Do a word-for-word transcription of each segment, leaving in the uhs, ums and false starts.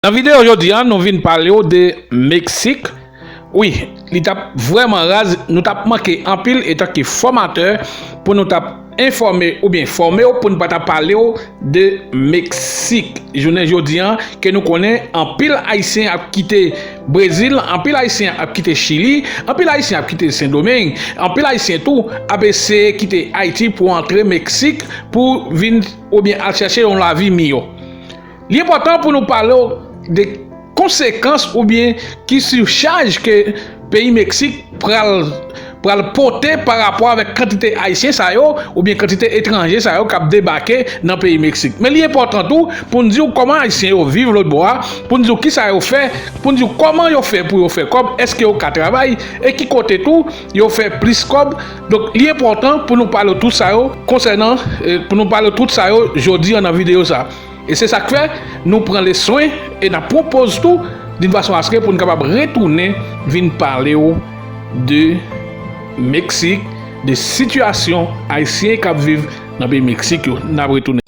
Nan videyo jodi a, nou vin pale w de Meksik. Wi, li t ap vrèman raz, nou t ap manke anpil etanke fòmatè pou nou t ap enfòme oubyen fòme w pou n pa ta pale w de Meksik. Jounen jodi a, ke nou konnen anpil Ayisyen ap kite Brezil, anpil Ayisyen ap kite Chili, anpil Ayisyen ap kite Sendomeng, anpil Ayisyen tou ap eseye kite Ayiti pou antre Meksik pou vin oubyen al chèche yon lavi miyò. Li enpòtan pou nou pale w de konsekans oubyen ki sichaj ke peyi Meksik pral, pral pote pa rapò avèk kantite Ayisyen sa yo oubyen kantite etranje sa yo k ap debake nan peyi Meksik. Men li enpòtan tou pou n di w kòman Ayisyen yo viv lòtbò a, pou n di w kisa yo fè, pou n di w kòman yo fè pou yo fè kòb, èske yo ka travay, e ki kote tou yo fè plis kòb. Donk, li enpòtan pou nou pale w tout sa yo konsènan, eh, pou nou pale w tout sa yo jodi a nan videyo sa. E se sa k fè nou pran leswen e n ap pran pòz tou, d'une façon à ce que pou n kapab retounen vin pale w de Meksik, de sitiyasyon Ayisyen k ap viv nan peyi Meksik yo. N ap retounen.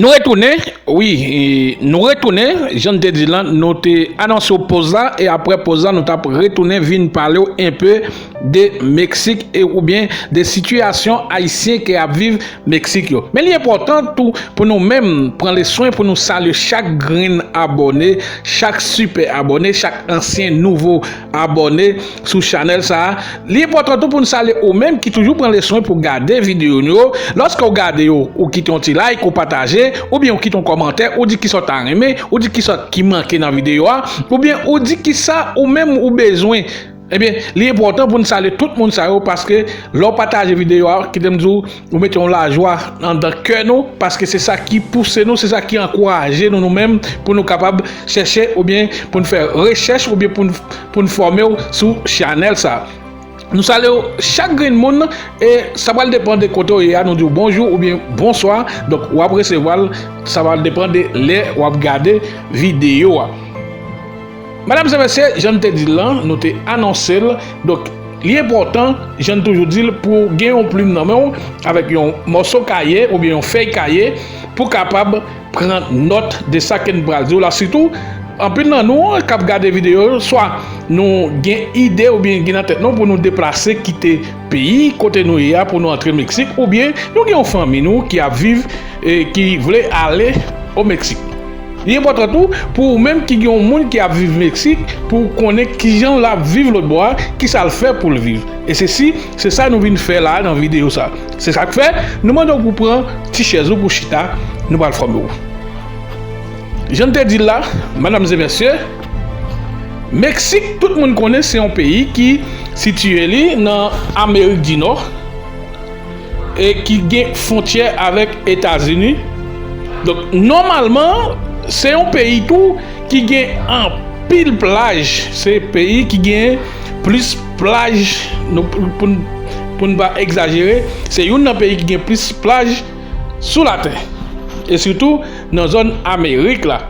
Nou retounen, wi, e, nou retounen, jan n te di lan, nou te anonse w pòz la, e apre pòz la, nou t ap retounen vin pale w enpe de Meksik e oubyen de sitiyasyon Ayisyen ki ap viv Meksik yo. Men li enpòtan tou pou nou menm pran leswen pou nou salye chak grenn abòne, chak sipè abòne, chak ansyen nouvo abòne sou chanèl sa a. Li enpòtan tou pou n salye ou menm ki toujou pran leswen pou gade videyo nou yo. Lòske w gade yo, ou kite yon ti like, ou pataje, oubyen ou kite yon kòmantè, ou di kisa w ta renmen, ou di kisa ki manke nan videyo a, oubyen ou di kisa ou menm ou bezwen. Ebyen, li enpòtan pou n salye tout moun sa yo, paske lè w pataje videyo a, kite m di w, ou mete yon lajwa anndan kè nou, paske se sa ki pouse nou, se sa ki ankouraje nou, nou menm, pou nou kapab chèche oubyen pou n fè rechèch oubyen pou n, pou n fòme w sou chanèl sa. Nou salye w chak grenn moun, e sa pral depann de kote w ye a, nou di w bonjou oubyen bonswa. Donk, w ap resevwa l, sa pral depann de lè w ap gade videyo a. Medam e mesye, jan n te di l lan, nou te anonse l. Donk, li enpòtan, jan n toujou di l, pou w gen yon plim nan men w, avèk yon mòso kaye oubyen yon fèy kaye, pou w kapab pran nòt de sa ke n pral di w la. Sitou, anpil nan nou k ap gade videyo yo, swa nou gen ide oubyen gen nan tèt nou pou nou deplase kite peyi kote nou ye a pou nou antre Meksik, oubyen nou gen yon fanmi nou ki ap viv e ki vle ale o Meksik. Li enpòtan tou pou ou menm ki gen yon moun ki ap viv Meksik, pou w konnen kijan l ap viv lòtbò a, kisa l fè pou l viv. E se si, se sa nou vin fè la nan videyo sa. Se sa k fè, nou mande w pou pran ti chèz ou pou chita, nou pral fòme w. Jan n te di l la, medam e mesye, Meksik, tout moun konnen se yon peyi ki sitiye li nan Amerik di Nò e ki gen fwontyè avèk Etazini. Donk, nòmalman, se yon peyi tou ki gen anpil plaj. Se peyi ki gen plis plaj, nou, pou, pou n, pou n pa egzajere, se youn nan peyi ki gen plis plaj sou latè, e sitou nan zòn Amerik la.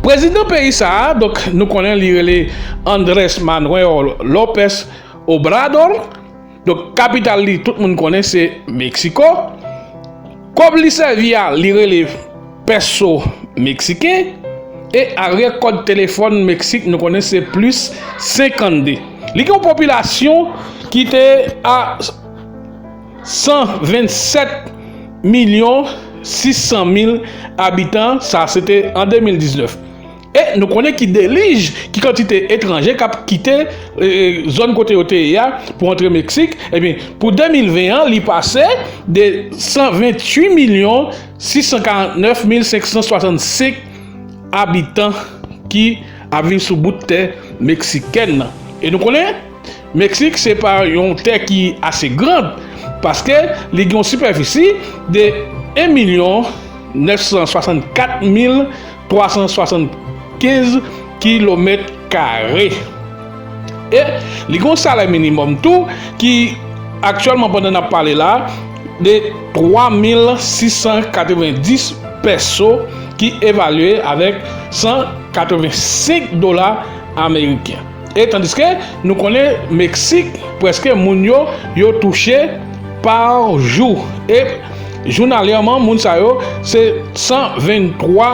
Prezidan peyi sa a, donk, nou konnen li rele Andrés Manuel López Obrador. Donk, kapital li, tout moun konnen se Meksiko. Kòb li sèvi a, li rele pèso meksiken. E arye kòd telefòn Meksik, nou konnen se plis senkannde. Li gen yon popilasyon ki te a san vennsèt milyon sis san mil abitan, sa se te an de mil diznèf. E nou konnen ki delij, ki kantite etranje k ap kite, e, zòn kote yo te ye a pou antre Meksik. Ebyen, pou de mil ven an, li pase de san venntuit milyon sis san karantnèf mil senk san swasannsenk abitan ki ap viv sou bout tè meksikèn nan. E nou konnen, Meksik se pa yon tè ki ase gran, paske li gen yon sipèfisi de en milyon nèf san swasannkat mil twa san swasannkenz kilomèt kare. E li gen yon salè minimòm tou ki aktyèlman, pandan n ap pale la, de twa mil sis san katrevendis pèso, ki evalye avèk san katrevensenk dola ameriken. E tandiske nou konnen Meksik, prèske moun yo, yo touche pa jou. E jounalyèman, moun sa yo, se san venntwa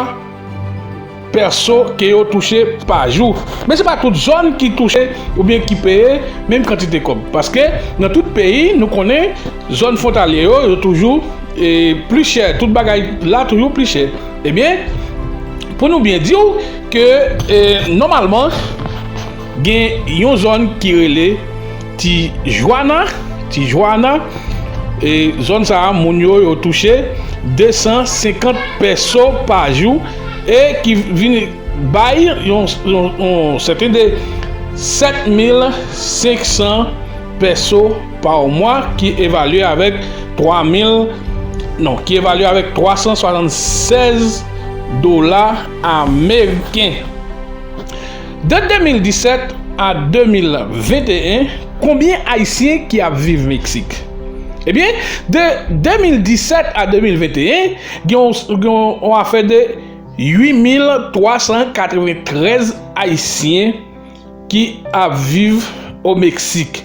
pèso ke yo touche pa jou. Men se pa tout zòn ki touche oubyen ki peye menm kantite kòb. Paske nan tout peyi, nou konnen zòn fwontalye yo, yo toujou, e, pli chè. Tout bagay la toujou pli chè. Ebyen, pou nou byen di w ke, e, nòmalman, gen yon zòn ki rele Tijuana, Tijuana, e zòn sa a, moun yo, yo touche de san senkant pèso pa jou, e ki vin bay yon, yon, yon sèten de sèt mil senk san pèso pa mwa, ki evalye avèk twa mil, non, ki evalye avèk twa san swasannsèz dola ameriken. De de mil disèt a de mil venteyen, konbyen Ayisyen ki ap viv Meksik? Ebyen, de de mil disèt a de mil venteyen, gen yon, gen yon afè de uit mil twa san katreventrèz Ayisyen ki ap viv o Meksik.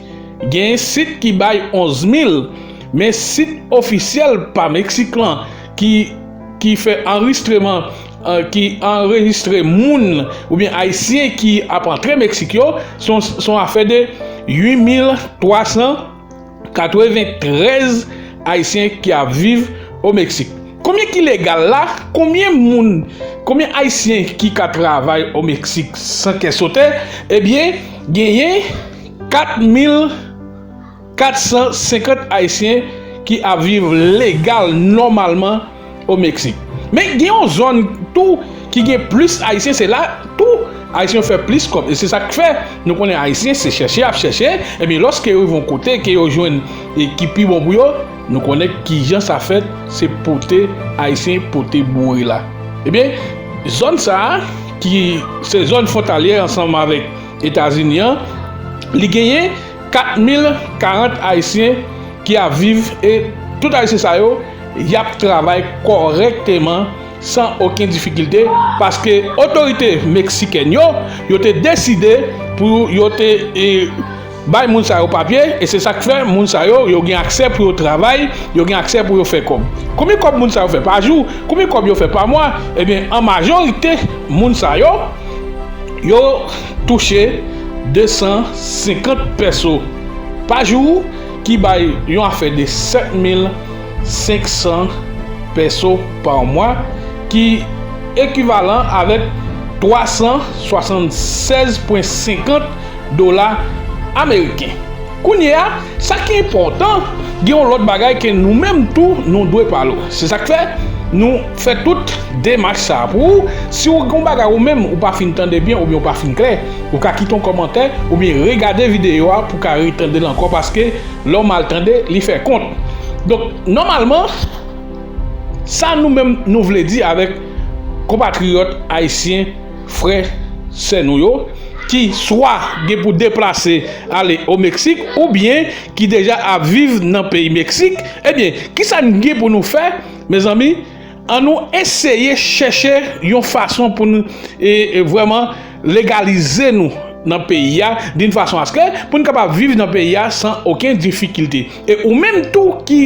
Gen sit ki bay onz mil, men sit ofisyèl pa Meksik lan ki, ki fè anrejistreman, eh, ki anrejistre moun oubyen Ayisyen ki ap antre Meksik yo, se yon, se yon afè de uit mil twa san katreventrèz Ayisyen ki ap viv o Meksik. Konbyen ki legal la? Konbyen moun, konbyen Ayisyen ki ka travay o Meksik san kè sote? Ebyen, genyen kat mil kat san senkant Ayisyen ki ap viv legal, nòmalman, o Meksik. Men gen yon zòn tou ki gen plis Ayisyen, se la tou Ayisyen yo fè plis kòb. E se sa k fè nou konnen Ayisyen se chèche y ap chèche. Ebyen, lòske yo rive yon kote ke yo jwenn e ki pi bon pou yo, nou konnen kijan sa fèt, se pote Ayisyen pote boure la. Ebyen, zòn sa a, ki se zòn fwontalyè ansanm avèk Etazini an, li genyen kat mil karant Ayisyen ki ap viv, e tout Ayisyen sa yo, y ap travay kòrèkteman san okenn difikilte, paske otorite meksikèn yo, yo te deside pou yo te, e, bay moun sa yo papye, e se sa k fè moun sa yo, yo gen aksè pou yo travay, yo gen aksè pou yo fè kòb. Konbyen kòb moun sa yo fè pa jou? Konbyen kòb yo fè pa mwa? Ebyen, an majorite, moun sa yo, yo touche de san senkant pèso pa jou, ki bay yon afè de sèt mil senk san pèso pa mwa, ki ekivalan avèk twa san swasannsèz pwen senkant dola ameriken. Kounye a, sa ki enpòtan, gen yon lòt bagay ke nou menm tou nou dwe pale w. Se sa k fè nou fè tout demach sa a pou ou. Si w gen yon bagay ou menm ou pa fin tande byen oubyen ou pa fin klè, ou ka kite yon kòmantè oubyen regade videyo a pou w ka retande l ankò, paske lè w mal tande, li fè kont. Donk, nòmalman, sa nou menm nou vle di avèk konpatriyòt ayisyen, frè, sè nou yo, ki swa gen pou deplase ale o Meksik, oubyen ki deja ap viv nan peyi Meksik, ebyen, kisa n gen pou nou fè, mezanmi? An nou eseye chèche yon fason pou nou, e, e, vrèman legalize nou nan peyi a, d'une façon à ce que pou n kapab viv nan peyi a san okenn difikilte. E ou menm tou ki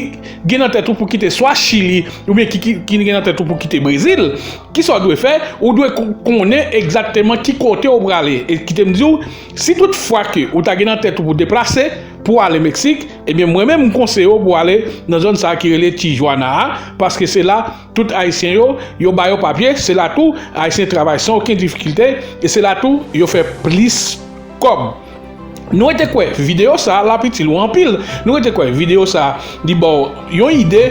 gen nan tèt ou pou kite swa Chili, oubyen ki, ki, ki gen nan tèt ou pou kite Brezil, kisa w dwe fè? Ou dwe ko-, konnen egzakteman ki kote w prale. E kite m di w, si tout fwa ke ou ta gen nan tèt ou pou deplase, pou ale Meksik, ebyen, mwen menm, m konseye w pou ale nan zòn sa a ki rele Tijuana a, paske se la tout Ayisyen yo, yo ba yo papye, se la tou Ayisyen travay san okenn difikilte, e se la tou yo fè plis kòb. Nou rete kwè videyo sa a l ap itil ou anpil. Nou rete kwè videyo sa a, li ba w yon ide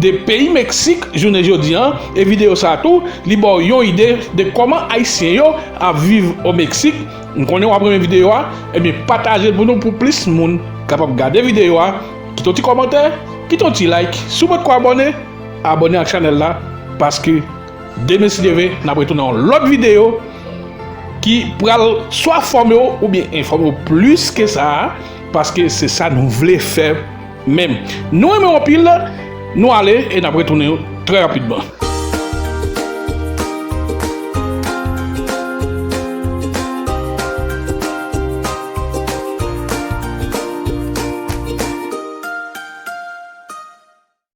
de peyi Meksik jounen jodi a, e videyo sa a tou, li ba w yon ide de kòman Ayisyen yo ap viv o Meksik. M konnen w ap renmen videyo a, ebyen, pataje l pou nou, pou plis moun kapab gade videyo a. Kite yon ti kòmantè, kite yon ti like. Si w potko abòne, abòne ak chanèl la, paske demen, si Dye vle, n ap retounen yon lòt videyo ki pral swa fòme w oubyen enfòme w plis ke sa a, paske se sa nou vle fè menm. Nou renmen w anpil, nou ale e n ap retounen trè rapidman.